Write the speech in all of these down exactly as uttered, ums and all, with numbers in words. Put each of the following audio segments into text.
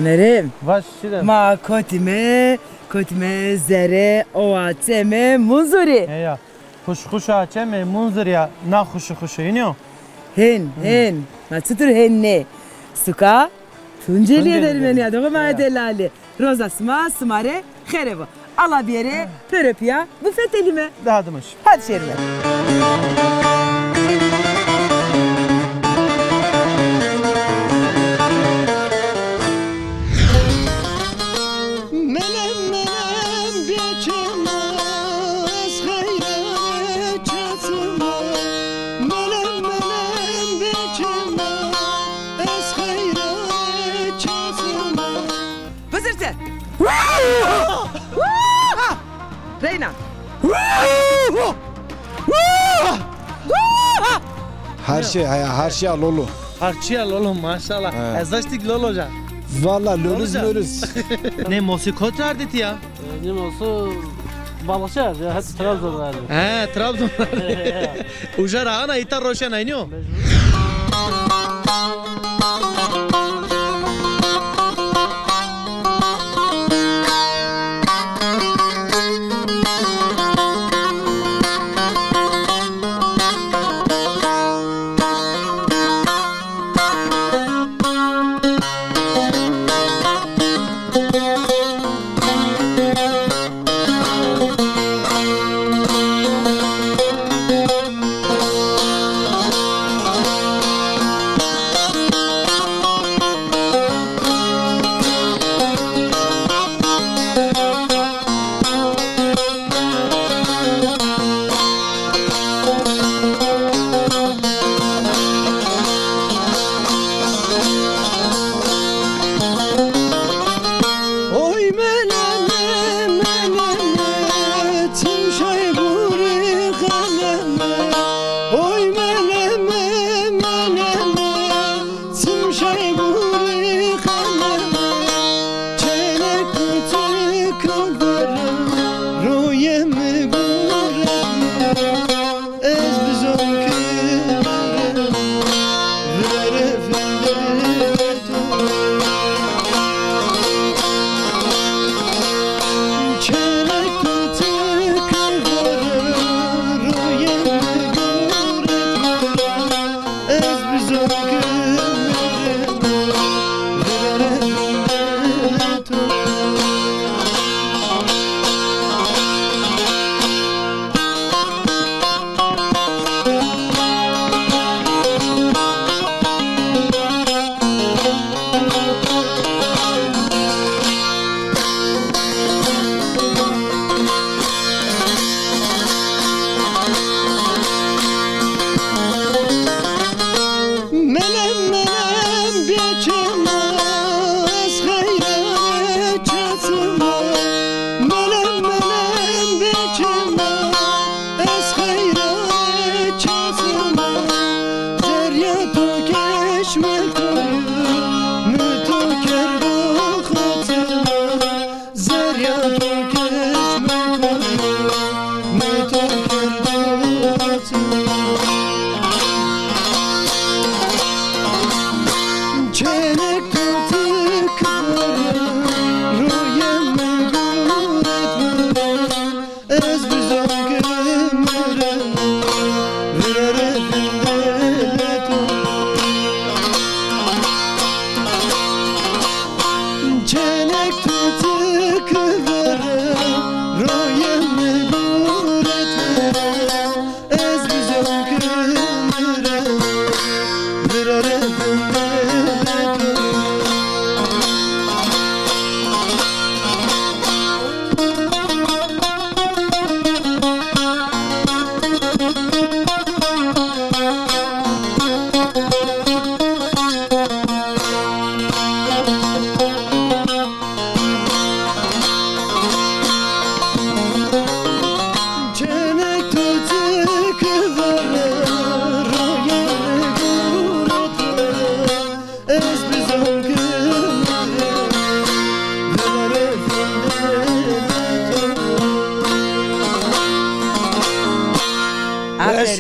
Merem. Vaş şîre. Ma kotîme, kotîme zere, owa çeme Munzurî. Heya. Xuş xuş a çeme Munzurî ya, na xuşi xuşi înî yo. Hên, hên. Ma çitur hên nê? Suka Tuncelîye derîme nîya, doxê ma delalî. Roza sima, sima rê xêre bo. Ala bîyerê, pêro pîya bifetelîme. De hadi miş. Hadi şêrîme. Melem melem geçema, ez xeyra çesima. Melem melem geçema, ez xeyra çesima. Bizirte. Reyna. Her şey, he, her şey lolo. Her şey lolo, maşallah. He. Ez daştik lolo ca. Valla loluz möluz. Ne mosî kotî ardî ti ya? E, ne mosî balıkçı ya, hep Trabzon verdi. He, Trabzon verdi. Uca ra ana îta roşen aynı o.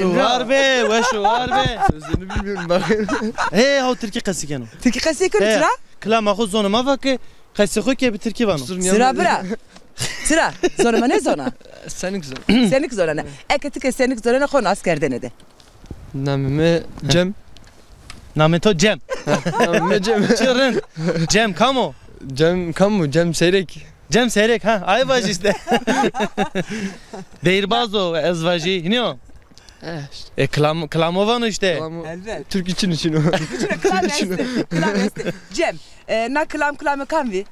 War be, weş o, war be. Sözlerini bilmiyorum bak. Hey, haw tirkî qesî keno. Tirkî qesî keno, çira? Kilama xo zonê ma va ke qesê xo ke bi tirkî vano. Sıra bira. Çira, zonê ma nêzona? Senik zon. Senik zonena. Eke ti ke senik zonena xo nas kerdene de. Namê mi Cem. Namê to Cem. Namê mi Cem. Çi rind. Cem kam o? Cem kam o? Cem Seyrek. Cem Seyrek, ha, ay vaj işte. Deyîrbaz o, ez vajî, hînî yo? E, işte. E, kilam, kilamo vano işte. Kilamo. Elbet. Türk için için o. Türk için için o. Kilam este, kilam este. Cem, e, na kilam, kilamê kam vî?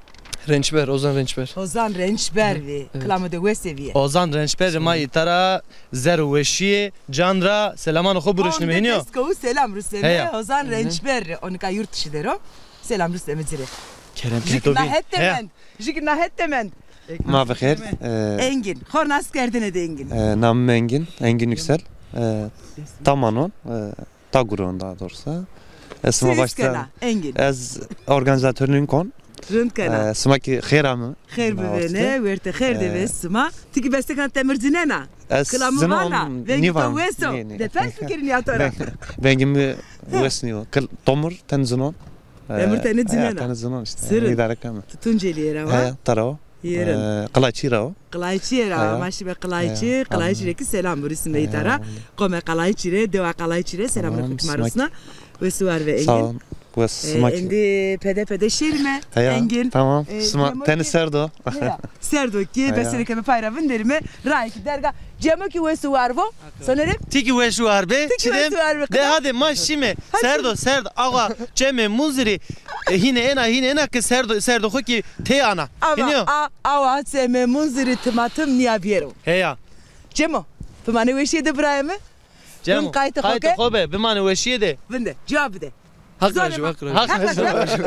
Rençber, Ozan Rençber. Ozan Rençber vî. Evet. Kilamo de wese vîye. Ozan Rençber ma îta ra zer û weşîye can ra selamanê xo buruşnîme, hînî yo? Deskowu selam rusneme. Heya. Ozan Rençber rê, o nika yurt dışı der o. Selam rusneme ci rê. Kerem. Jik na het de mend. Jik na het de mend. Ma bi xêr. E, Engin. Xo nas kerdene de Engin. E, namê mi Engin. Engin Yüksel. E, Tamanon. E, Taguron daha doğrusu. E, sima başta. Engin. Ez organizatörünün kon. Rind kena. E, sima ki xêr ame. Xêr bivêne, werte xêr de vê sima. Ti ki beste kena temir cinena. Ez kilamı vana, vengî to weso. De pers bikerîn ya to ra. Vengî mi wes nîyo. Kil-, tomur ten zinon. Temir tenê cinena. Tenê zinon işte. Sirrin. Îdare keme. Tutuncelîye ra wa. He, tara o. Yerin. E, Qilayçî ra o. Qilayçîye ra, ma şîme Qilayçî, Qilayçî rê kî selam burusîme îta ra. Qomê Qilayçî rê, dewa Qilayçî rê selam rê ma rusna. Wes û war ve Engin. Sağ olun. Wes, e, sima ki. Endî pede pede şêrîme. Heya, Engin. Tamam. E, sima tenê serd o. Heya, serd o ki, besenê ke mi pay ra vinderîme, rayê ki derga. Cemo ki wes û war vo. Sonerê? Ti ki weş û war be. Ti ki weş û war be. De hadi ma şîme. Serd o, serd. Awa Cemê Munzirî, e, hîne ena, hîne ena ki serd o, serd o xo ki tey ana. Ama a, awa Cemê Munzirî timatim nîya biyero. Heya. Cemo, bimanê weşîye de birayê mi. Cemo, qaytê xo be, bimanê weşîye de. Vinde, cewab bide. Haq rajî, Haq rajî. Haq rajî.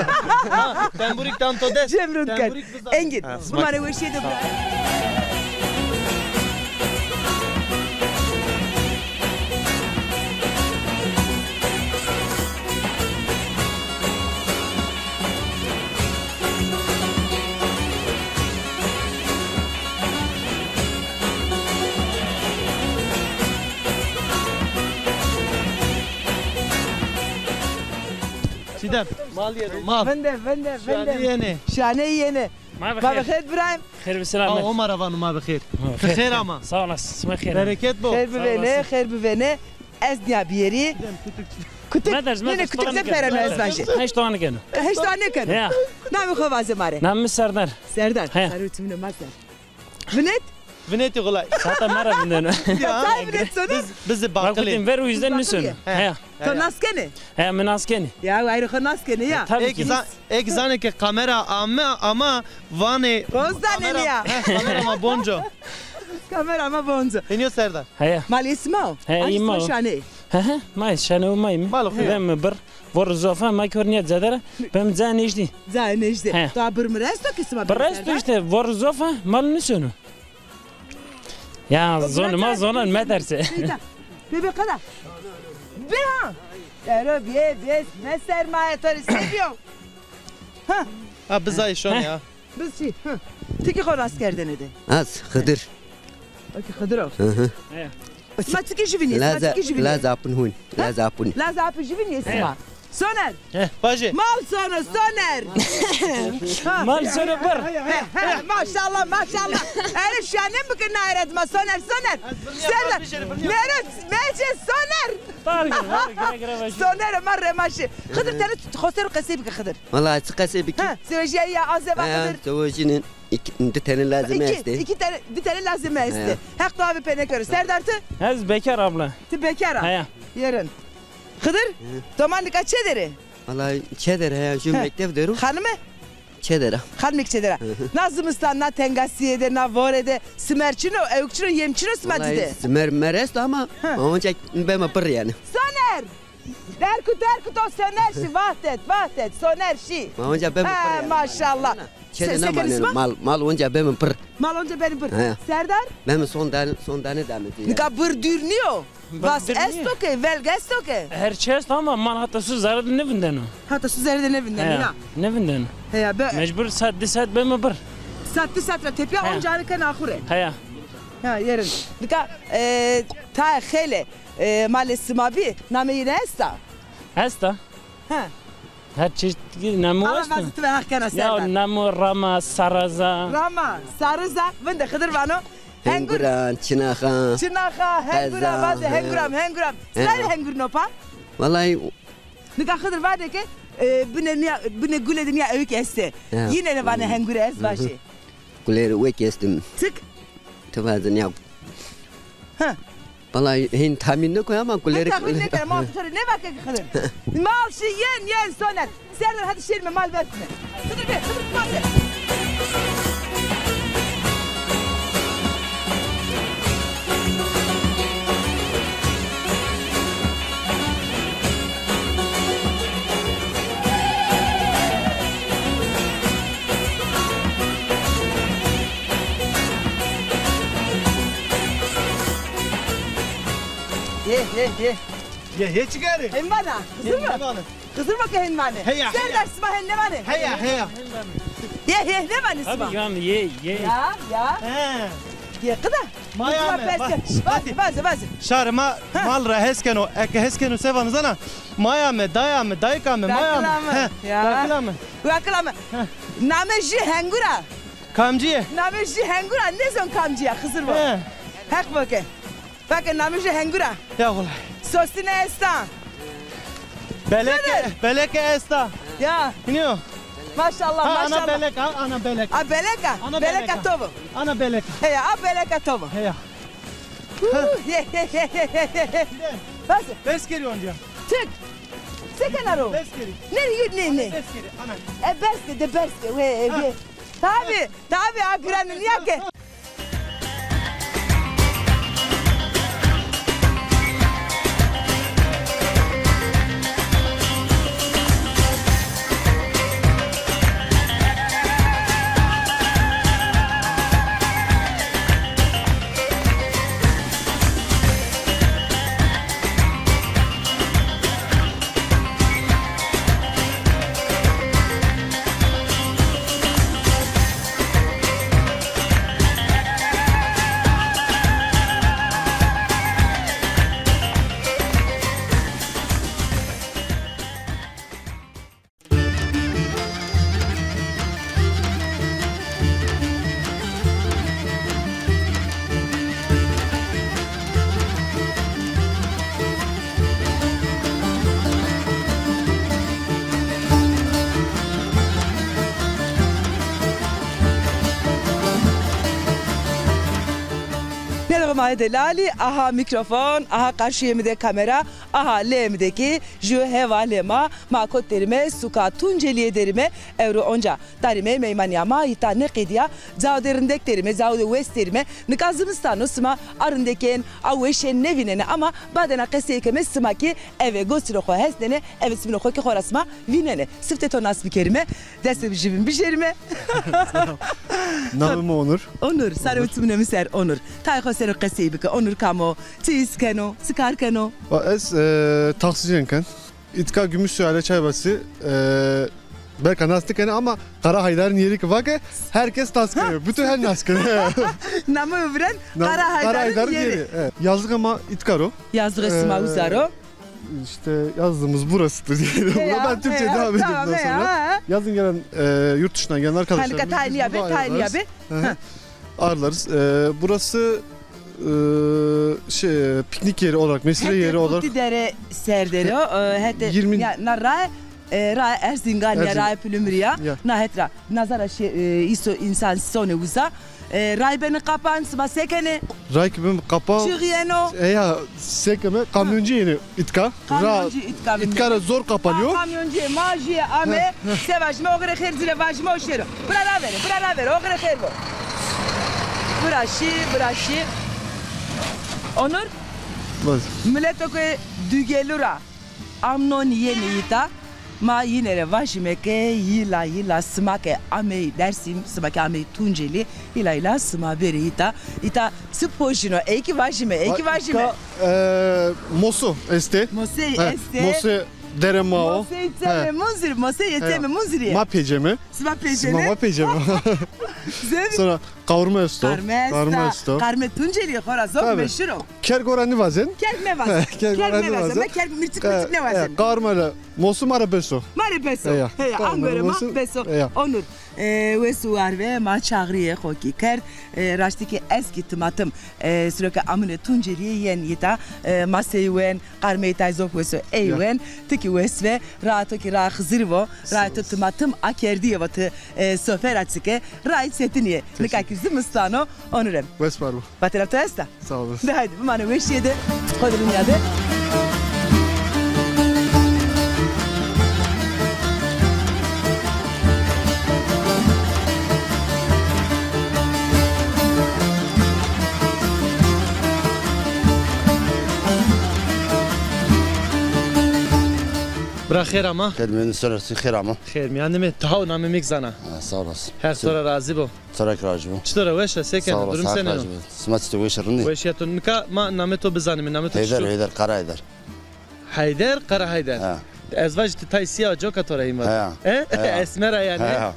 Temburîk dan to dest. Cem rind kerd. Engin, bimanê weşîye de birayê. Çiğdem, mal yeno, mal. Vinde, vinde, vinde. Şane yeni. Şane yeni. Ma bi xêr. Ma bi xêr birayim. Xêr bi selam. Aa, Omar avan ma bi xêr. Xêr ama. Sağ olasın, sima xêr. Bereket bol. Xêr bivêne, xêr bivêne. Ez nîya biyerî. Kutik. Nêne, kutik ne pereno ez vajî. Heşt towa nêkeno. Heşt towa nêkeno. Ya. Namê xo vaze ma rê. Namê mi Serdar. Serdar. He. Sarı tümüne ma ser. Vinet? Vinetî xulay. Sata ma ra vindeno. Ya. Tay vinet sonu? Biz, bizi bakılî. Ver o yüzden nêsonu. He. To nas kenê? He, mi nas kenî. Ya, ayrı xo nas kenê ya. Tabii ki. Eki zan-, eki zanê ke kamera ame ama vanê. Boz zanê ya. He, kamera ma bonco. Kamera ma bonco. Hênî yo Serdar. Heya. Malê sima o? He, î ma o. Şanê. He he, ma şanê o ma î mi. Mal xo. Ve mi bir. Vor zofa ma kor nîya cedera. Bem ca nêjdî. Ca nêjdî. He. To bir mi resto ki sima. Bir resto işte, vor zofa, mal nêsonu. Ya, zonê ma zonan meterse. Bebe kada. Be ha. Ero bê, bê, me sermaye to rê seviyo. Ha. Ha, bizayê şon ya. Biz çi? Ha. Ti ki xo rast kerdene de. Az, Xıdır. O ki Xıdır o. Hı hı. Sima ti ki jüvin ye, sima ti ki jüvin ye. Laz apın hun. Laz apın. Laz apın jüvin ye sima. Soner. He, vaje. Mal sono, Soner. Ha. Mal sono bir. He, he, maşallah, maşallah. Ere şanem bike nayret ma Soner, Soner. Serdar. Nero, mece Soner. Soner ma remaşi. Xıdır, tenê xo ser o qesey bike Xıdır. Vallahi çi qesey bike. Ha, zewejîya ya, azeba Xıdır. Zewejînin. İki, di tane lazım este. İki tane, di tane lazım este. Heq to abi pene kero. Serdar ti? Ez bekar abla. Ti bekar a? Heya. Yerin. Xıdır, doman nika çê der ê? Vallahi çê der heya, şu mektep der o. Xanime? Çê der a. Xanime ki çê der a. Na zimistan, na tengasîye de, na vore de simer çin o, ewk çin o, yem çin o sima ti de? Vallahi simer mer esto ama onca beme pir yani. Soner! Derkut, derkut o Soner şî, vahdet, vahdet, Soner şî. Ma onca beme pir yani. Maşallah. Çede na maneno, mal, mal onca beme pir. Mal onca beme pir. He. Serdar? Beme son dan-, son dane dame. Nika bir dür nîyo. Vas esto ke, velg esto ke. Her çi esto ama mal hata su zerre de nêvindeno. Hata su zerre de nêvindeno ya. Nêvindeno. Heya be. Mecbur saat di saat beme pir. Saat di saat ra tepya onca kena axure. Heya. Ha, yerin. Nika, e, ta xele. e, malê sima bî, namê yîne esta? Esta. He. Her çeşit nemo esta. Ama vazî ti ve heq kena ser. Ya nemo rama, saraza. Rama, saraza, vinde Xidir vano. Hengur. Henguran, çinaxa. Çinaxa, hengura, vaze, henguram, henguram. Sirayê hengurno pa? Vallahi. Nika Xidir vade ke, e, binê nîya, binê gule de nîya ewik estê. Yîne de vanê hengure, ez vajî. Gule de ewik estim. Tik? Ti vaze nîya. Ha. Vallahi hên tahmîn nêkoy ama gule de. Tahmîn nêkena, ma to rê nêva ke Xidir. Mal şî yen, yen soner. Serdar, hadi şêrîme mal ver kime. Xidir be, Xidir, mal ver. Ye, ye, ye. Ye, ye çikarî? Hên vana. Hên vana. Xizir ma ke hên vanê. Heya, heya. Serdar, sima hên nêvanê? Heya, heya. Ye, ye, nêvanê sima? Tabii canım, ye, ye. Ya, ya. He. Ye, qida. Maya me, vaze, vaze, vaze. Şarê ma mal ra hes keno, eke hes keno se vano zana? Maya me, daya me, dayika me, maya me. Dakila me. He, ya. Dakila me. Dakila me. He. Name jü hengura. Kamcîye? Name jü hengura, nêzon kamcîya, Xizir bo. He. Heq bo ke. Vake namê jü hengura. Ya wulay. Sosine esta. Beleke, beleke esta. Ya. Hiniyo. Maşallah, maşallah. Ana belek, ha, ana belek. A beleka, beleka to bo. Ana belek. Heya, a beleka to bo. Heya. Bes. Bes kerî onca. Çek. Sekena ro. Bes kerî. Ne, ne, ne. Bes kerî, ana. E, bes de, de bes de. We, we. Tabi, tabi, a giranî nîya ke. Nêro ma delalî, aha mîkrofon, aha qarşîyê mi de kamera, aha leyê mi de kî jü hevalê ma, ma kot derîme, suka Tuncelîye derîme, ewro onca. Tarîme meymanîya ma îta nêqedîya, cao de rindek derîme, cao de wes derîme. Nika zimistan o, sima a rindekên, a weşên nêvînenê ama badêna qesey keme sima kî eve gosîno xo hesnenê, eve çimîno xo kî xora sima vînenê. Siftê to nas bikerîme, destê jübîn bijêrîme. Namê mi Onur. Onur, sarê û çimînê mi ser Onur. Tayê xo ser o qesey bike. Onur kam o, çi îs keno, çi kar keno? Va ez, e, taksicîyen ken. Îtka Gümüşsuyu, Aile Çaybası, e, belka nas nêkenê ama Kara Haydar'ın yeri ki vake herkes nas kenê. Bütün her nas kenê. Namê viren Kara Haydar'ın yeri. Evet. Yazlık ama îtka ro. Yazlık sima uza ro. İşte yazdığımız burasıdır diyelim. Buna ben Türkçe devam edeyim bundan sonra. Yazın gelen, e, yurt dışından gelen arkadaşlarımız biz burada ağırlarız. Hı hı. Ağırlarız. E, burası, e, şey, piknik yeri olarak, mesire yeri olarak. Hete Kotî Dere ser der o, e, hete yirmi ya, na rae, e, rae Erzingan ya, rae Pulumrî ya. Na het ra, na zara şey, e, îso însan sonê uza. E, ray benê qapan, sima se kenê? Ray ki benê qapan. Çiğ yeno. E ya, se keme, kamyoncî yenê. Îtka. Kamyoncî îtka vinde. Îtka ra zor kapalîyo. Ha, kamyoncî ma jî ame, se vajîme, oxirê xêr ci rê vajîme, o şêro. Bira ravêre, bira ravêre, oxirê xêr bo. Bira şî, bira şî. Onur? Bas. Mileto ke dugelu ra amnon yenê îta. Ma yîne rê vajîme ke yîla yîla sima ke amey Dêrsim, sima ke amey Tuncelî, yîla yîla sima bêrê îta. Îta çi pojîno, ey kî vajîme, ey kî vajîme. Îta, e, moso estê. Mosey estê. Mosê derê ma o. Mosey çemê Munzurî, mosey çemê Munzurî. Ma pêceme. Sima pêceme. Sima ma pêceme. Sonra Qarme esto. Qarme esta. Qarme esto. Qarme Tuncelî xora zaf meşhur o. Kerg ora nêvazên. Kerg nêvazên. Kerg ora nêvazên. Kerg nêvazên. Ma kerg mirçik mirçik nêvazên. Qarme ra mosu ma ra bes o. Ma ra bes o. Heya. Heya. Angore ma bes o. Onur. E, wes û war be, ma çağrîyê xo kî kerd. E, raştî kî ez kî timatim, e, siro ke amune Tuncelîye yen îta, e, masey wen, qarmeyê tay zof wes o ey wen, ti kî wes be, raa to kî raa Xizirî vo, raa to timatim akerdîye vo ti, e, sofe ra çike, ray çetinîye. Nika kî zimistan o, Onurem. Wes par bo. Vatena to esta? Sağ olasın. De haydi, bimane weşîye de, xo de dinya de. Bira xêr ama. Xêr mendî, sor sî xêr ama. Xêr mîyan de mi, ti haw namê mi kî zana. Ha, sağ olasın. Heq to ra razî bo. Torek rajî bo. Çito ra, weş a, se kena, durum senên o? Sima çito, weş a, rind î? Weşîya to. Nika ma namê to bizanîme, namê to çito? Heyder, Heyder, Kara Heyder. Heyder, Kara Heyder. Ha. Ez vajî ti tay sîya, coka to ra hîn vate. Ha. E? Ha. Esmer a yanî. Ha.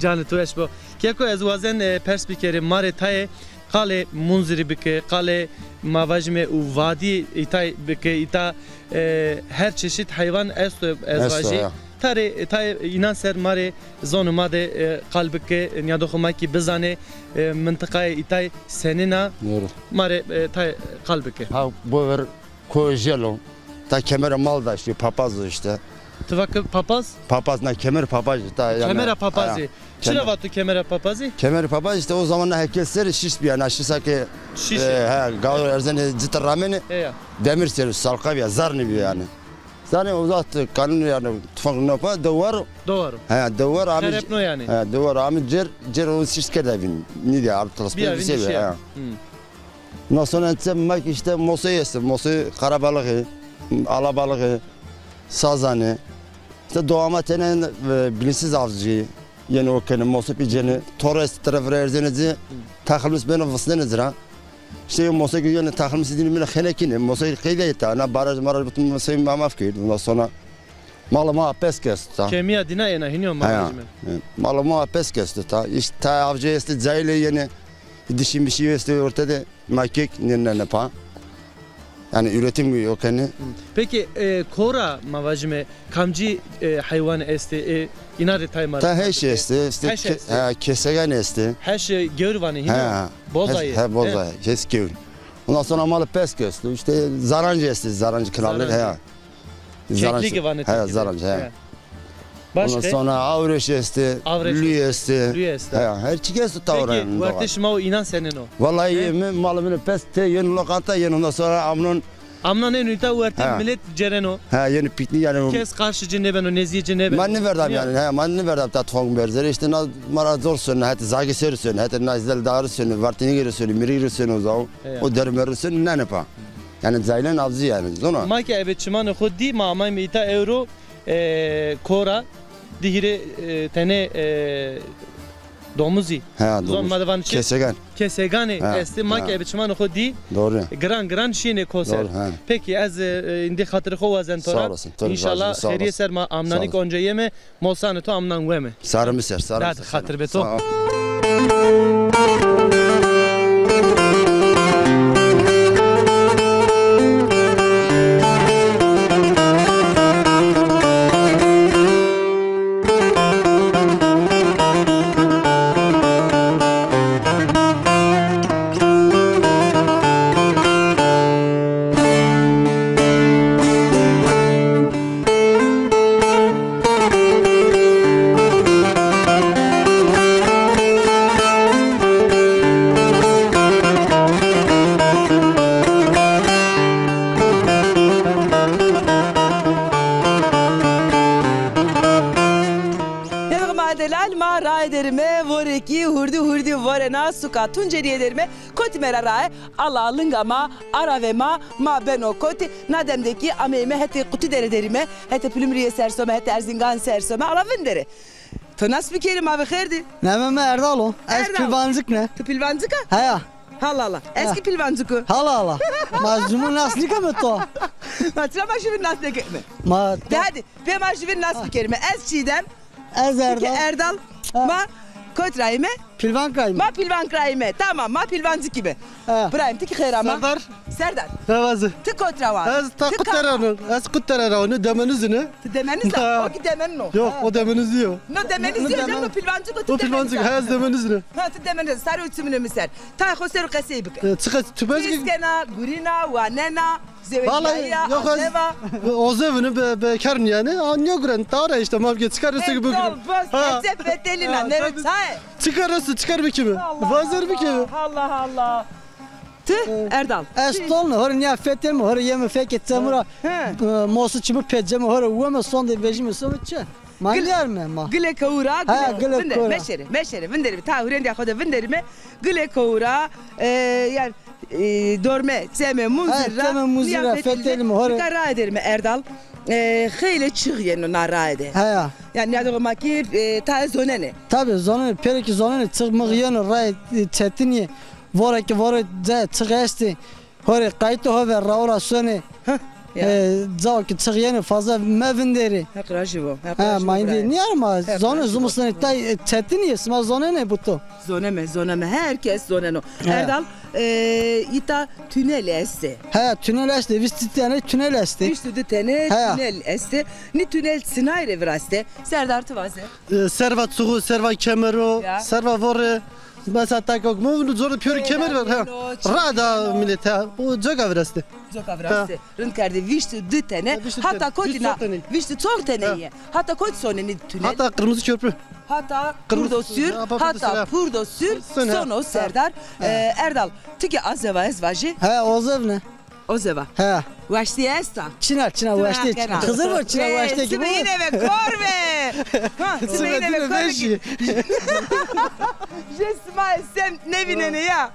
Canê to weş bo. Keko, ez wazen, e, pers bikerî, ma rê tayê qalê Munzurî bike, qalê ma vajîme û vadî îtay bike, îta, e, her çeşit heywan esto, ez vajî. Esto, ya. Tarê, tayê înan ser ma rê zonê ma de, e, qal bike, nîyadoxê ma kî bizanê, e, mintiqayê îtay senên a. Doğru. Ma rê, e, tay qal bike. Ha, bover ko jelo. Ta kemere mal daştî, papaz o îşte. Ti va ke papaz? Papaz, na kemer papaz, ta yanî. Kemera papazî. Ha, çira vato kemera papazî? Kemer papaz îşte o zaman na heke ser şiş bîya, na şiş a ke, şiş, e, ha, gawir erzenê cite ramenê. Heya. Demir ser, salqa bîya, zarnî bîya yanî. Zanê o zaten kanun yanî, tufang no pa, dewar. Dewar. Ha, dewar amî. Terepno yanî. Ha, dewar amî cer, cer o şiş kerde vîn. Nîdî, artık. Bîya vîn şey, ha. Hı. Ondan sonra înse mek îşte mosey estê, mosey, karabalığı, alabalığı, sazanı. İşte doğama tene, e, bilinçsiz avcı, yeni o kene mosey pî ceni, Torres tarafı erzeneci, takılmış beni vısneneci ra. İşte yo mosey ki yeni takılmış dini bile xenekini, mosey qeyde ita, na baraj maraj bütün mosey mamaf ki, ondan sonra Malê ma pes esto ta. Kemîya dîna ena hînî yo, ma vajîme. He. Malê ma pes esto ta. Îşte ta avcı estê, cayîlê yenê, dişî mişî estê ortede, ma kek nênenê pa. Yanî üretim yok yanî. Hı. Peki, e, kora ma vajîme kamcî, e, heywan estê, e, înan rê tay ma rê? Ta heş estê, îşte. Heş ke-, estê. He, kesegan estê. Heş, e, gewr vanê hînî yo? He. Boza yê. He, boza yê. Heş gewr. Ondan sonra malê pes esto. Îşte zarancî estê, zarancî kinalı. Zarancî. He. Çeklik vanê. He, zarancî, he. Başka? Ondan sonra avreş estê, lüy estê. Lüy estê. He, her çî estê tawra yanî. Peki, werte şima o înan senên o? Vallahi mi, malê mi pes tê, yeno lokanta, yeno, ondan sonra amnon. Amnon eno îta werte milet cereno. He, yeno piknik yanî. Kes qarşî ci nêbeno, nezîyê ci nêbeno. Ma nêverdam yanî, he, ma nêverdam ta tufang berzerê. Îşte na ma ra zor sonê, hetê zagî ser sonê, hetê na îzel dağrî sonê, vartinîgî rê sonê, mirîgî rê sonê o zaman. He. O derme rê sonê, nênenê pa. Yanî cayîlen avcı yanî, zona. Ma ke ebe çimanê xo dî, ma amayme îta ewro, e, kora, di hîrê, e, tenê, e, domuzî. He, domuz. Zon ma de vanê çi? Kesegan. Keseganê estê, ma ke ebe çimanê xo dî, doğru, giran giran şîyêne ko ser. Doğru, he. Peki, ez, e, e, îndî xatirê xo wazen to ra. Sağ olasın. Înşallah xeyrîye ser ma amnanî onca yeme. Mosanê to amnan weme. Sarê mi ser, sarê mi ser. Dad xatir be to. Sağ ol. Hêvî ma delal, ma raye derîme, vorê kî hurdî hurdî vorena suka Tuncelîye derîme, kotîme ra raye. Ala linga ma, arave ma, ma beno kotî. Na dem de kî ameyme hetê Qutî Dere derîme, hetê Pilimrîye ser some, hetê Erzingan ser some, ala vin dere. To nas bikerî, ma bi xêr dî. Namê mi Erdal o. Ez Erdal. Pilvancik ne. Ti Pilvancik a? Heya. Hala hala. Ez kî Pilvancik o. Hala hala. Ma zumun nas nîkeme to. Ma çira ma juvîn nas nêkeme? Ma... De hadi, pê ma juvîn nas bikerîme. Ez Çiğdem. Ez Erdal. Erdal. Ha. Ma Kot ra yîme? Pilvank ra yîme. Ma Pilvank ra yîme. Tamam, ma Pilvancik îme. Ha. Birayim, ti kî xêr ama. Serdar. Serdar. He, vaze. Ti kot ra wa? Ez ta Qutera ra. Ez Qutera ra, no Demenizî ne. Ti Demenizî a? Ha. O kî Demenî no. Yok, o Demenizî yo. No Demenizî yo, no Pilvancik o, ti Demenizî a. O Pilvancik, he, ez Demenizî ne. Ha, ti Demenizî. Sarê û çimine mi ser. Tay xo ser o qesey bike. E, çi qes-, tu bezgî? Çi îskena, gurîna, wanena, zewecîyaya, azeva? Vallahi yok, ez ozevine be-, bekar nîyane. A, nîyo guren, tara işte, ma bike, çikar reste ki bugün. Bol, bol, ha. Ece fetelîna, nero çaye. Çikar reste, çikar bikimi. Vazer bikimi. Allah Allah. Ti, Erdal? Ez tolne, hore nîya fetelme, hore yeme fekê çemura. He. E, mosu çimi peceme, hore weme, sonde vejîme, sonde çi? Ma nîyarme ma. Gilê kewura, ha, gilê, gilê kewura. Meşere, meşere, vinderîme. Ta hurêndîya xo de vinderîme. Gilê kewura, e, yanî, e, dorme, çeme, muzir ra. Ha, çeme, muzir ra, fetelîme, hore. Nika raye derîme Erdal. E, xeylê çix yeno na raye de. Heya. Yanî, nîyadoxê ma kî, e, taê zonenê. Tabî, zonenê, pêro kî zonenê, çix mix yeno, raye, e, çetin yê. Vore kî vore, ce, çix estê. Hore qayîtê ho ver, rawo ra sonê. Heh, ya. E, cao ki çix yenê, fazla mevinderê. Heq rajî bo. Heq rajî bo. Ha, ma îndî nîyarme, zonê zimistonê tay, e, çetin yê, sima zonenê buto. Zoneme, zoneme. Her kes zoneno. He. Erdal, e, îta tunel estê. He, tunel estê. Vîst û di tenê tunel estê. Vîst û di tenê tunel estê. Nî tunel çinay rê virastê? Serdar, ti vaze. E, serva çuxu, serva kemero, ya, serva vore. Mesela takok mu, zorê pêro kemer ver, ha. Ra da millet, ha. O coka virastê. Coka virastê. Ha. Rind kerdê, vîst û di tenê. Ha, vîst û di tenê. Hata kotî na, vîst û çor tenê yê. Hata kotî sonê nî tunel? Hata Kırmızı Köprü. Hata Purdosür, hata Purdosür sono Serdar. Ha. E, Erdal, ti kî azeva ez vajî? He, ozevne. Ozeva. He. Waştîye esta? Çina, çina waştîye. Xizir bo, çina waştîye kî. Sime yine ve kor ve. Ha, sime yine ve kor ve. Je sima semt nêvînenê ya.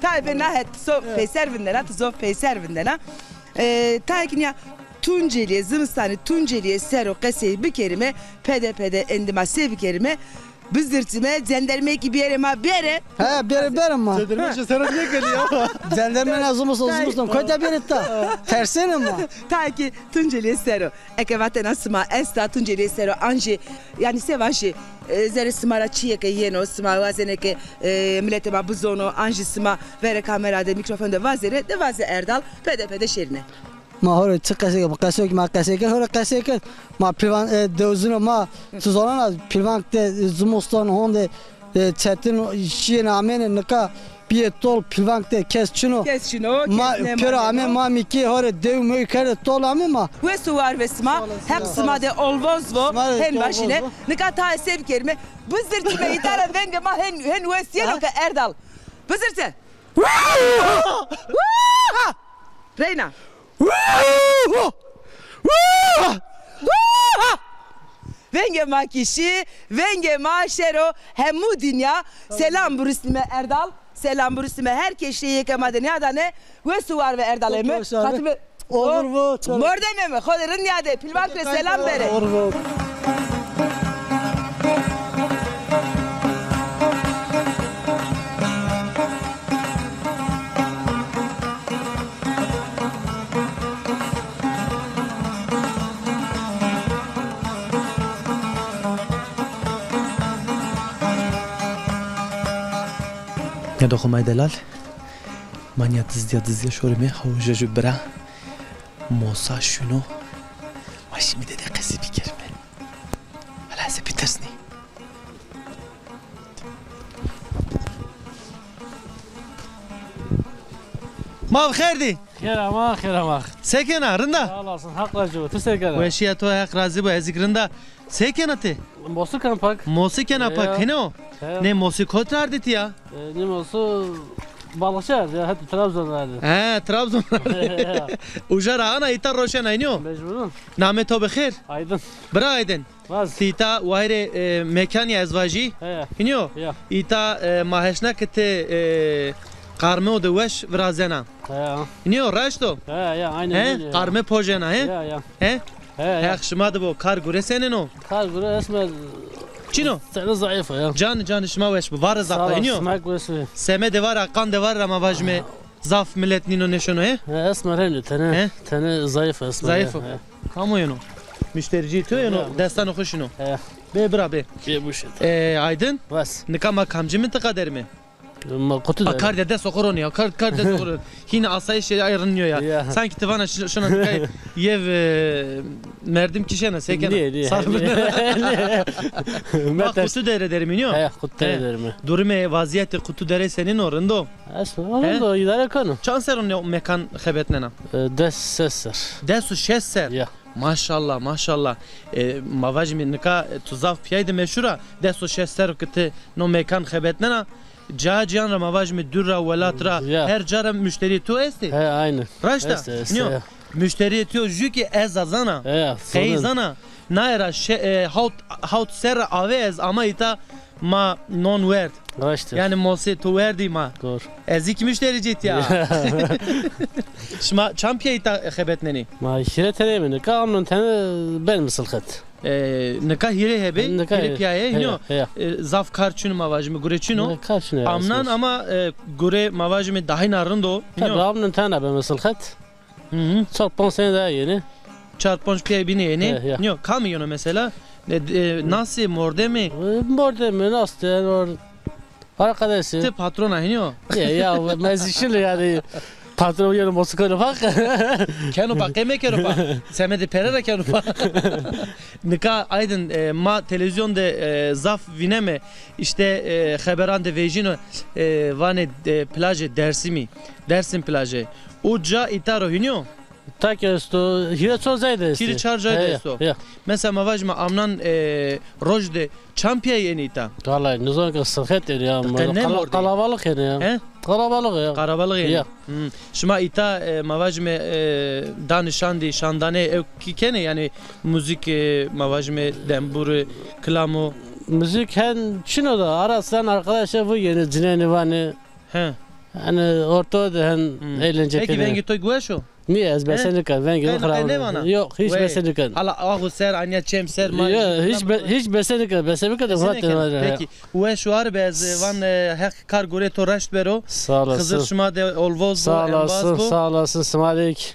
Tayê bê na het, zof peyser vindena, ti zof peyser vindena. E, tayê kî nîya Tuncelîye, zimistanê Tuncelîye ser o qesey bikerîme, pede pede endî ma se bikerîme? Bizirtîme, cendermeyê kî bêrê ma bêrê. He, bêrê, bêrê ma. Cenderme şi sero nêkenî ya. Cenderme na zimiston, zimiston kotî bêrê ta? Tersêne ma. Tayê kî Tuncelîye ser o. Eke vatena sima esta Tuncelîye ser o, an jî, yanî se vajî, e, zerê sima ra çîyê ke yeno, sima wazenê ke, e, miletê ma bizono, an jî sima verê kamera de, mîkrofon de vazerê, de vaze Erdal, pede pede şêrîne. Ma hore çi qesey ke, bi qesey ke ma qesey kerd, hore qesey kerd. Ma Pilvan, e, dewizino ma, ti zonena Pilvank de, e, zimiston honde, e, çetin şîyêne amêne, nika bîyê tol, Pilvank de kes çin o. Kes çin o, kes nêmaneno. Ma pêro ame, ma mîkê hore dew mew kerde, tol ame ma. Wes û war ve sima, Heq sima de olvoz vo, hen vajîne. Nika tayê se bikerîme, bizirtîme îta ra, vengê ma hen, hen wes yeno ke Erdal. Bizirte. Reyna. Vengê ma kî şî, vengê ma şero hemû dinya. Selam burusnîme Erdal, selam burusnîme her kesî yê ke ma de nîyadane. Wes û war ve Erdalê mi. Xatime. Olur bu. Mordemê mi, xo de rind nîyade, Pilvank rê selam berê. Olur bu. Nêdo xo may delal. Ma nîya dizdîya, dizdîya şorîme, hawje ju bira. Mosa şuno. Ma şîme de de qesî bikerîme. Hela ez ê bitirsnî. Ma bi xêr dî. Xêr ama, xêr ama. Se kena, rind a? Sağ olasın, Heq razî bo. Ti se kena? Weşîya to, Heq razî bo, ez kî rind a. Se kena ti? Mosu ken pak. Mosu kena pak, hino? He. Nê mosu kot ra ardî ti ya? E, nê mosu Balıkçı ya, hep Trabzon ra ardî. He, Trabzon ra ardî. Uca ra ana îta roşena, hino? Mecburun. Namê to bi xêr? Aydın. Bira Aydın. Vaz. Ti îta wayîrê, e, mekanî ez vajî. He. Hînî yo? Ya. Îta, e, ma heşna ke ti, e, qarmeo de weş virazena. He. Hînî yo, raşt o? He, ya, aynen öyle ya. Qarme pojena, he? Ya, ya. He? He, ya. Heq şima de bo, kar gure senên o? Kar gure esmer. Çin o? Seni zayıf ya. Can, can şima weş bo. Vare zaf, hînî yo? Sağ ol, sima weş bo. Seme de vare, qan de vare, ama vajime. Zaf milet nîno nêşono, he? He, esmer hende, tene, tene zayıf esmer. Zayıf o. He. Kamo yeno? Müştericî to yeno, destanê xo şino. He. Bê bira bê. Bê buşet. E, Aydın. Vas. Nika ma kamcî mintiqa der îme? Ma Qutu der. A, kar de dest oxo ronî ya. Kar, kar dest oxo ronî. Hîn asayîşê ay rind nîyo ya. Ya. Sankî ti vana şi-, şona nika yev, e, merdim kişena, se kena? Nîye, nîye. Sarf. Nîye. Ma Qutu dere der îme nîyo? He, Qutu dere der îme. Durumê, vazîyetê Qutu dere senîn o, rind o? Esma, rind o, îdare keno. Çand serr o nê mekan xebetnena? E, des ses ser. Des û şeş ser? Ya. Maşallah, maşallah. E, ma vajîme nika, e, tu zaf pîyay de meşhur a, des û şeş ser ki ti no mekan xebetnena. Ca cîyan ra, ma vajîme dûr ra, welat ra, ya, her ca ra muşterîyê to estê? He, aynen. Raşt a? Estê, estê, nîyo? Ya. Muşterîyê to jû ki ez a zana. Ya, qey zana. Naye ra şe-, e, hawt, hawt serre ave ez ama îta ma non werd. Raşt a. Yanî mosê to werdî ma. Doğru. Ez zî ki muşterî cê tîya. Ya. Şima çand pîya îta xebetnenî? Ma hîrê tenê me nika, amnon tene ben misilxet. E, nika hîrê hebê, nika hîrê pîya yê, hînî yo? He, he. E, zaf kar çin o, ma vajîme gure çin o. Nika çin o, amnan, ama, e, gure ma vajîme dahîna rind o, hînî yo? Tabii, amnon tene ben misilxet. Hı hı. Çar ponc sene daha yeni. Çar ponc pîyayê bînî yenî. He, ya. Nîyo, kamî yeno mesela? E, e, nasî, mordemî? E, mordemî, nasî, yanî or-, arkadaşî. Ti patron a, hînî yo? Ya, ya, ma zî şil yanî patron yeno mosî keno pa. Keno pa, qey mekero pa. Semedê pere ra keno pa. Nika Aydın, e, ma televîzyon de, e, zaf vîneme, îşte, e, xeberan de vejîno, e, vanê, e, plajê Dersimî, Dersim plajê. O ca îta ro, hînî yo? Tak esto, hîrê ço zey de estê. Hîrê çar cay de esto. Ya. Mesela ma vajîme amnan, e, roj de çand pîya yenî îta? Vallahi nizon ke sixet yenî ya. Qe ne mordî? Kalabalık yenî ya. He? Kalabalık ya. Kalabalık yenî. Ya. Hmm. Şima îta, e, ma vajîme, e, danî şandî, şandane ew ki kenê, yanî muzîk, e, ma vajîme dembur, kilamo? Muzîk hen çin o da, ara sıra arkadaşlar bu yeni cineni vani. He. Yanî orta de hen eğlence. Peki vengê to weş o? Nîye, ez bese nîken, vengê mi xirab nîyo. Yok, hiç bese nîken. Hala ax û ser, anya çem ser, ma. Yok, hiç be-, hiç bese nîken, bese nîken de Murat. Peki, weş war be, ez van, e, heq kar gurê to raşt bero. Sağ olasın. Xizir şima de olvoz bo, embaz bo. Sağ olasın, sağ olasın, sima de kî.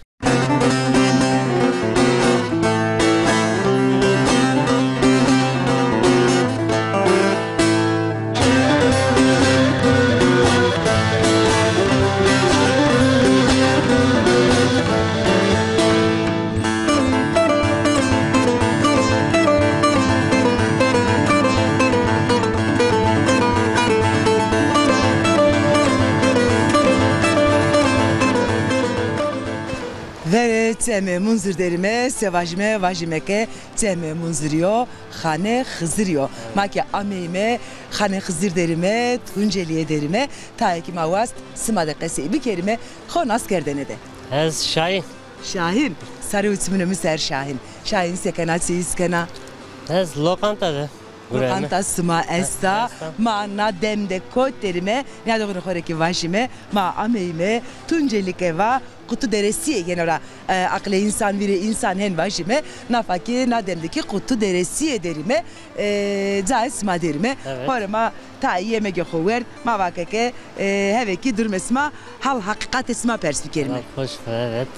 Verê çemê Munzur derîme, se vajîme, vajîme ke çemê Munzurî yo, Xanê Xizirî yo. Ma ke ameyîme Xanê Xizir derîme, Tuncelîye derîme, tayê kî ma wast sima de qesey bikerîme, xo nas kerdene de. Ez Şahîn. Şahîn, sarê û çimunê mi ser Şahîn. Şahîn, se kena, çi îs kena? Ez lokanta de. Lokanta sima esta. Esta. Ma na dem de kot derîme, nîyadoxunê xo rê kî vajîme, ma ameyîme Tuncelî ke va, Qutu Deresîye yeno ra, e, aqilê însan, vîrê însan hen vajîme, nafa kî na dem de kî Qutu Deresîye derîme, e, cayê sima derîme. Evet. Xo rê ma tayê yemegê xo werd, ma vake ke, e, heve kî durumê sima, hal heqîqatê sima pers bikerîme. Hoş, evet.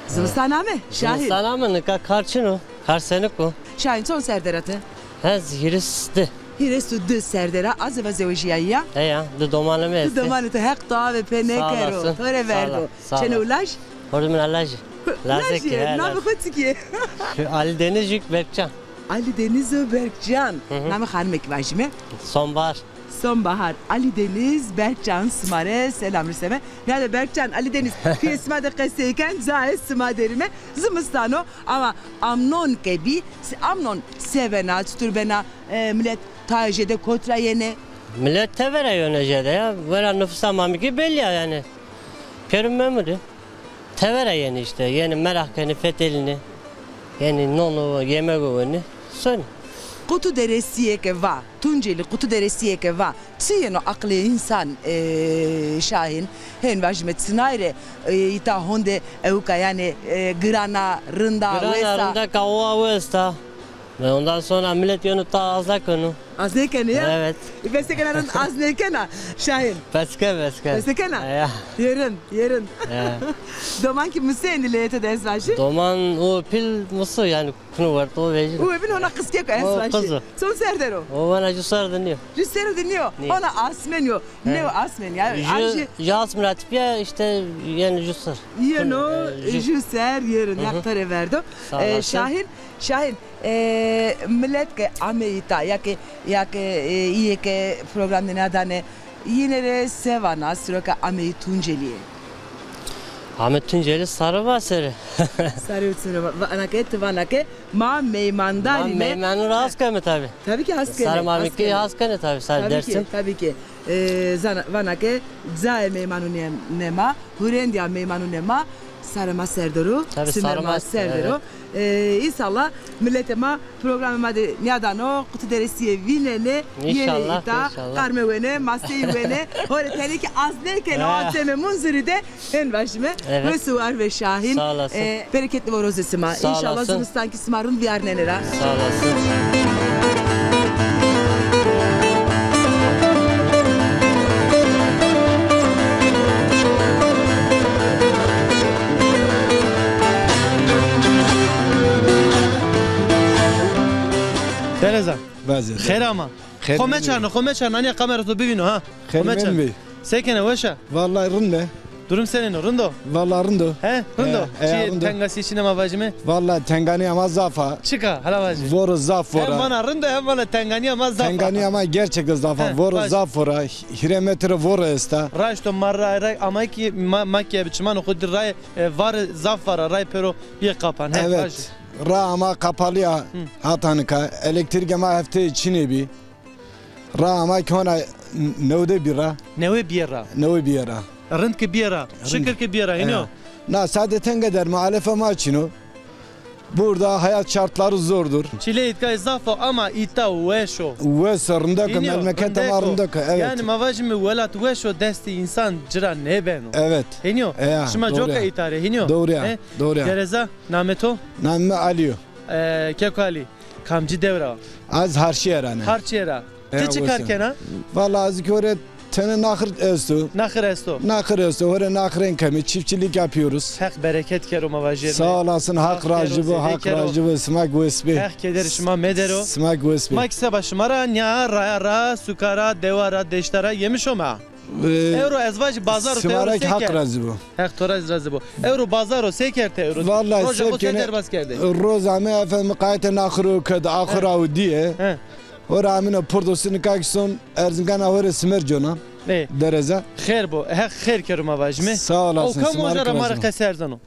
Zimistan ame, Şahîn? Zimistan ame, nika kar çin o. Kar senik o. Şahîn, çond ser der a ti? Ez hîris di. Hîris û di ser der a, azê va zewejîyayî ya? Heya, di domanê mi estê. Di domanê to, Heq to avê pê nêkero. To rê verdo. Sağ olasın. Çêne û laj? Hordê min a lajî. Lazekî, he, namê xo çik ê? Alî Deniz Jük Berkcan. Alî Deniz û Berkcan. Hı hı. Namê xanimê kî vajîme? Sonbahar. Sonbahar. Alî Deniz, Berkcan, sima rê selam riseme. Nîyade Berkcan, Alî Deniz, pîyê sima de qesey ken, cayê sima derîme. Zimistan o, ama amnon ke bî, amnon se bena, çitur bena, e, milet tayê jêde kot ra yenê? Milet tevera yenê jêde ya. Vera nufus a Mamikî belli ya yanî. Pêro Memurî. Tevera yenê îşte. Yenê meraq kenê, fetelînê. Yenê non û yemego wenê. Sonê. Qutu Deresîye ke va, Tuncelî Qutu Deresîye ke va, çi yeno aqilê însan, e, Şahîn? Hên vajîme çinay rê, e, îta honde ewka yanî, e, giran a, rind a, wes a? Giran a, rind a, kawa wes a. E, ondan sonra millet yonu ta azna kenu. Azne kenu ya? Evet. E, beste kena rind azne kena. Şahin. Beske, beske. Beste kena? Ya. Yerin, yerin. Ya. Doman ki musê indi leyete de ez vajî? Doman o pil musu yani kunu wert o vejî. O evin ona qizkek ez vajî. Son ser der o. O vana ju ser de niyo. Ju ser de niyo. Niyo. Ona asmen yo. Ne asmen ya? Ju, ju asmen atip ya işte yani ju ser. Yeno, e, ju ser yerin. Yak pere verdo. Sağ olasın. E, Şahin, Şahin, e, millet ke ameyî ta, ya ke, ya ke, e, îyê ke program de nêadane, yîne rê se vana, siro ke ameyî Tuncelîye? Ame Tuncelî sarê ma serê. Sarê utsine va-, vana ke, ti vana ke ma meymandarî ne. Ma meymanû ra has keme tabi. Tabii ki has keme. Sarê ma has keme. Has kene tabi, sarê Dersim. Tabii ki, tabii ki. E, zana, vana ke cayê meymanûnê ma, hurêndîya meymanûnê ma, sarê ma ser der o, simer ma ser der o. E, înşallah milletê ma programê ma de nîyadano, Qutî Deresîye vînenê, yenê îta, qarme wenê, maseyî wenê, hore tenê ki azne kenê, o ateme Munzurî de, hên vajîme. Wes û war ve Şahin. Sağ olasın. E, bereketli vo rozê sima. Sağ olasın. Înşallah zimistan ki sima rind vîyarnenê ra. Sağ olasın. Dereza. Xêr ama. Xo meçarno, xo meçarno. Aniya kamera to bivîno ha. Xo meçarno. Se kena, weş a? Vallahi rind e. Durum senên o, rind o? Vallahi rind o. He, rind o. Çi tengasî çîne ma vajîme? Vallahi tenganîya ma zaf a. Çika, hala vajî. Voro zaf vora. Hem vana rind o, hem vana tenganîya ma zaf a. Tenganîya ma gerçekten zaf a. Voro zaf vora. Hîrê metre voro esta. Raşt o, ma ra, ra, ama ki ma, ma ki bi çimanê xo di ray, e, var zaf vara, ray pêro bîye qapan. He, vajî. Evet. Ra ama kapalı ya. Hata nika. Elektrîkê ma hefteyê çinê bî. Ra ama ki hona n-, newde bî ra. Newe bîye ra. Newe bîye ra. Rind ki bîye ra. Rind. Şikir ki bîye ra. Hînî yo. Na sade tenge der, muhalefê ma çin o. Burada hayat şartları zordur. Çile îtkay zaf o ama îta weş o. Weş o, rindek o, memleketa ma rindek o. Evet. Yani ma vajîme welat weş o destê însan ci ra nêbeno. Evet. Hînî yo. Şima coka îta rê, hînî yo. Doğru ya. Doğru ya. Dereza, namê to? Namê mi Alî yo. E, Keko Alî. Kamcî dew ra? Ez Harçîye ra ne. Harçîye ra. Ti çi kar kena? Valla ez ki hore tene naxir esto. Naxir esto. Naxir esto. Hore naxirên kemî, çiftçilik yapıyoruz. Heq bereket kero ma vajîme. Sağ olasın, Haq razî bo, Haq razî bo. Sima ki wes bê. Heq keder şima medero. Sima ki wes bê. Ma ki seba şima ra nîya raya ra, suka ra, dewa ra, deşta ra yemî şoma. Ewro ez vajî bazar o, te ewro se kerd? Haq razî bo. Heq to ra razî bo. Ewro bazar o, se kerd te ewro? Vallahi roja xo se derbas kerdê? Roza mi efendim qayte naxiro ked axura û dîye. He. Hora amîno pordosî nika ki son Erzingana hore simer cona. Dereza. Xêr bo. Heq xêr kero ma vajîme. Sağ olasın. O kam o, jara ma rê qese erzeno.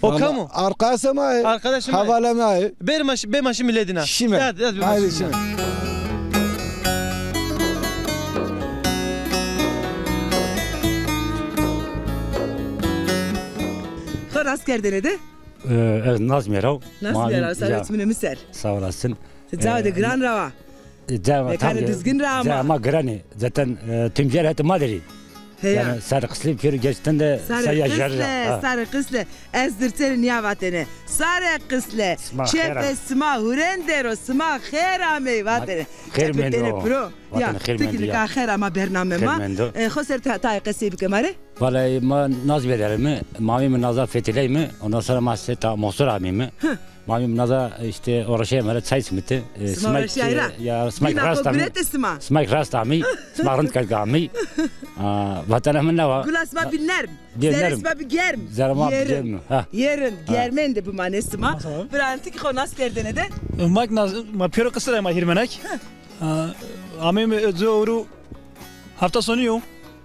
O kam o? Arkadaşê ma yê. Arkadaşê ma yê. Hevalê ma yê. Bêrê ma şî-, bê ma şîme lê dina. Şîme. Hadi, hadi, bê ma şîme. Haydi şîme. Xo rast kerdêne de? E, ez Nazmîye ra. Nazmîye ra, sarê çimanê mi ser. Sağ olasın. Ti cayo de giran ra wa? E, cayê ma tam, cayê ma giran ê. Zaten, e, tüm yer hetê ma der ê. Heya. Yani sarê qislê pêro gerçekten de sarê qislê, sarê qislê. Ez dir tenê nîya vatêne. Sarê qislê. Çepê sima hurên der o, sima xêr amey vatêne. Çepê tenê piro. Ya, ti ki nika xêr ama bernamê ma. E, xo ser ta-, tayê qesey bike ma rê. Vallahi ma Nazmîye der îme, mamê mi Naza Fetîley mi, ondan sonra ma seta Mosur amîme. Mamê mi Naza işte uğraşê ma rê çay simite. E, sima uğraşay ra. Ya, sima rast amî. Sima rast amî. Sima rind kerd amî. A, vatena mi newa. Gula sima bî nerm. Zerê sima bî germ. Zerê ma bî germ. Ha. Yerin, germên de bimanê sima. Bira, ti ki xo nas kerdêne de? Ma ki nas, ma pêro qisir a, ma hîrmenak. Ha, ameyme, e, ci ewro hefta sonî yo.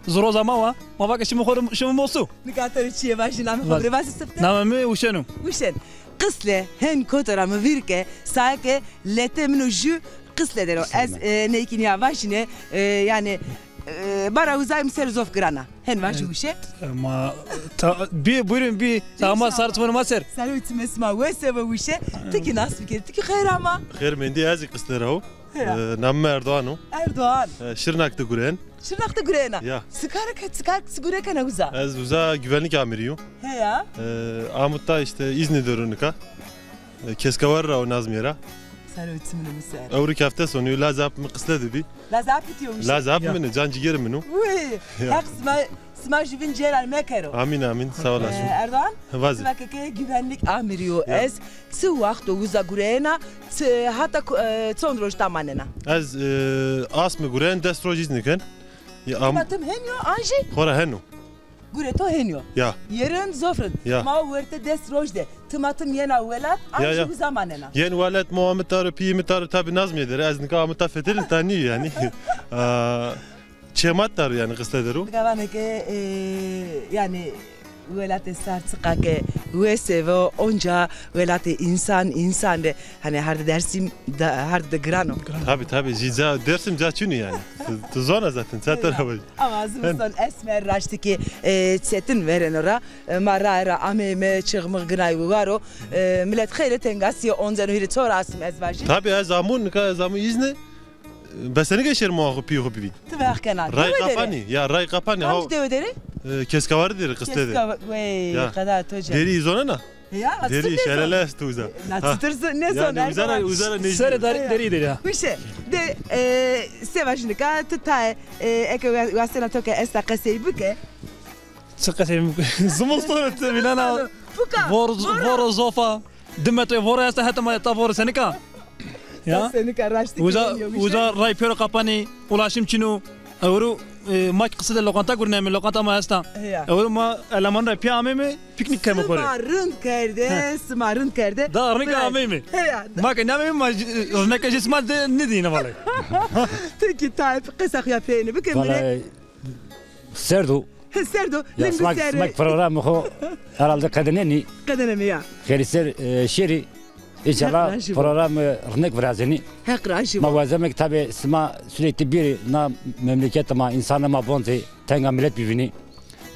Ci roza ma wa. Ma vake şîme xo rê, şîme Mosu. Nika to rê çîyê vajî, namê xo bi rê vaze sifte? Namê mi Uşen o. Uşen. Qislê hên koto ra mi vîr ke, saye ke letê min o jû Qislê der o. Ez, e, ney kî nîya vajîne, e, yanî, e, bara uzay mi ser zof giran a. Hên vajî Uşen. E, ma ta, bî, buyurun, bî. Ama sar çimanê ma ser. Sarê û çimê sima wes bo Uşen. Ti kî nas bikerî, ti kî xêr ama. Xêr mendî, ez zî Qislê ra wo. Heya. E, namê mi Erdoğan o. Erdoğan. E, Şirnak de gureyena. Şirnak de gureyena. Ya. Çi kar ke, çi kar, çi gure kena uza? Ez uza güvenlik amiri yo. Heya. E, amo ta işte îznê der o nika. E, Keskewar ra wo, Nazmîye ra. Sero çimini mi ser. Ewro kefte sonî, lazê apê mi qisle de bî. Lazê apê ti yo mi? Lazê apê mi ne, can cîgerê mi no. Uy, Heq sima, sima jûbîn cêlan mekero. Amîn, amîn. Sağ olasın. Ee, Erdoğan, vaze. Sima ke ke güvenlik amiri yo ez, çi waxt o uza gureyena, çi hata ku-, e, çond roj ta manena? Ez, e, asme gureyen des roj îzne ken. Ya, am- Timatim henî yo, an jî? Xora heno. Gure to henî yo. Ya. Yê rind, zof rind. Ya. Ma werte des roj de timatim yena welat, an jî uza manena. Yen welat, ma amita ro, pîyê mi ta ro, tabî nazmîye der. Ez nika amita fetelin, ta nîyo yanî. Aa, çê ma ta ro yanî, qisle der o. Nika vanê ke, e, yanî welatê sar çiqa ke wese vo, onca welatê însan, însan de, hanî hardê Dêrsim de, hardê de giran o. Tabî, tabî. Jî ca, Dêrsim ca çin o yanî. Tu, tu zona zaten, ça tera vajî. Ama zimiston esmer, raştî kî, e, çetin vereno ra. E, ma raye ra ameyme, çixmix ginay waro. E, milet xeylê tengasîye onceno, hîrê çor asme ez vajî. Tabî, ez amûn, nika ez amûn îzne. Besenike şêr moa xo, pîyê xo bivîn. Ti veq kena. Ray Qapanî, ya, Ray Qapanî. Kamcî dewe der ê? E, Keskawarî der ê, qisle der. Keska-, wey, qeda to cem. Derî zonena? Ya, derî şelele esto uza. Na, çitur nêzon, yanî uza ra, uza ra nêzon. Serê derî der a. Wişe. De, e, se vajî nika, ti tae, e, eke wa-, wastena to ke esta, qesey bike. Çi qesey bike? Zimiston ti vînena. Voro, voro zof a. Di metre voro esta, heta ma ta voro senik a. Ya. Senik a, raştî. Uza, uza ray pêro qapanî, ulaşim çin o. Ewro, e, ma kî qisê de loqanta gurîneme, loqanta ma esta. Ya. Ewro ma eleman ra pîya ameyme, pîknîk keme xo rê. Sima rind kerde, sima rind kerde. Da rînike ameyme. He ya. Ma ke nêameyme, ma jî, rînike jî sima de nêdîne valay. Ti kî ta qesa xo ya peyêne bike mi rê. Valay, serd o. Serd o. Ya, ling sima, ser. Sima programê xo herhalde qedinenî. Qedineme ya. Xêrî ser, e, şêrî. Înşallah programê rind virazênî. Heq razî bo. Ma wazeme ke tabî sima sürekli bêrî na memleketê ma, însanê ma bon zî tenga milet bivînî.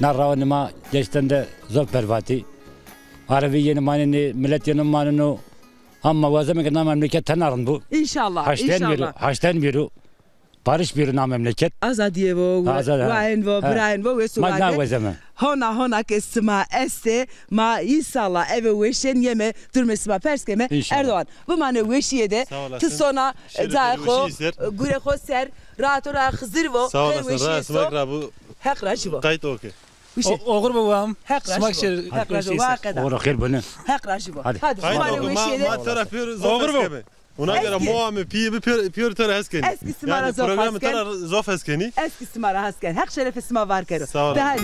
Na rawanê ma gerçekten de zof berbatî. Arevî yenî manenî, milet yenî maneno. Ama ma wazeme ke na memleket tena rind bo. Înşallah, înşallah. Haşten bêro, haşten bêro. Barış bêro na memleket. Azadîye vo, azad, ha, waên vo, ha, birayên vo, wes û wage. Ma na wazeme. Hona, hona ke sima estê, ma înşallah eve weşên yeme, durumê sima pers keme. Înşallah. Erdoğan, bimane weşîye de. Sağ olasın. Ti sona, e, cayê xo, e, gure xo ser, rahat o, ra Xizir vo. Sağ olasın. Raya sima kî ra bo. Heq razî bo. Qayt o ke. Wişe. O-, oxir bo wam. Heq razî bo. Sima kî şêrî. Heq razî bo. Wa qeda. Oxir bo ne. Heq razî bo. Hadi. Hadi. Qayt o ke. Ma, ma tera pêro zof keme. Ona göre moa mi, pîyê mi pêro, pêro tera hes kenî. Ez kî sima ra zof hes ken. Yanî programê tera zof hes kenî. Ez kî sima ra hes ken. Heq şerefê sima var kero. Sağ olun. De hadi.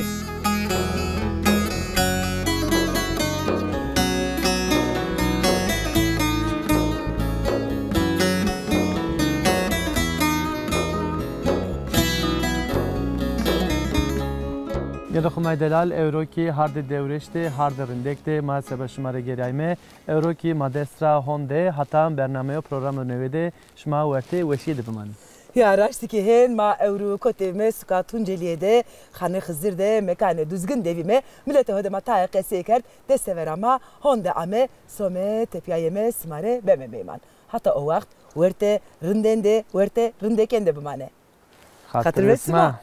Gelê xo may delal, ewro kî hardê Dewrêş de, hardê Rindek de ma seba şima rê gêrayme. Ewro kî ma dest ra honde, hata bernameyo, programo newe de şima wertê weşîye de bimanê. Ya, raştî kî hên ma ewro koteyme suka Tuncelîye de, Xanê Xizir de, mekanê Duzgin de vîme. Miletê ho de ma tae qesey kerd, destê vera ma honde ame, some tepîya yeme, sima rê beme meyman. Hata o waxt wertê rindên de, wertê rindekên de bimanê. Xatir ve sima.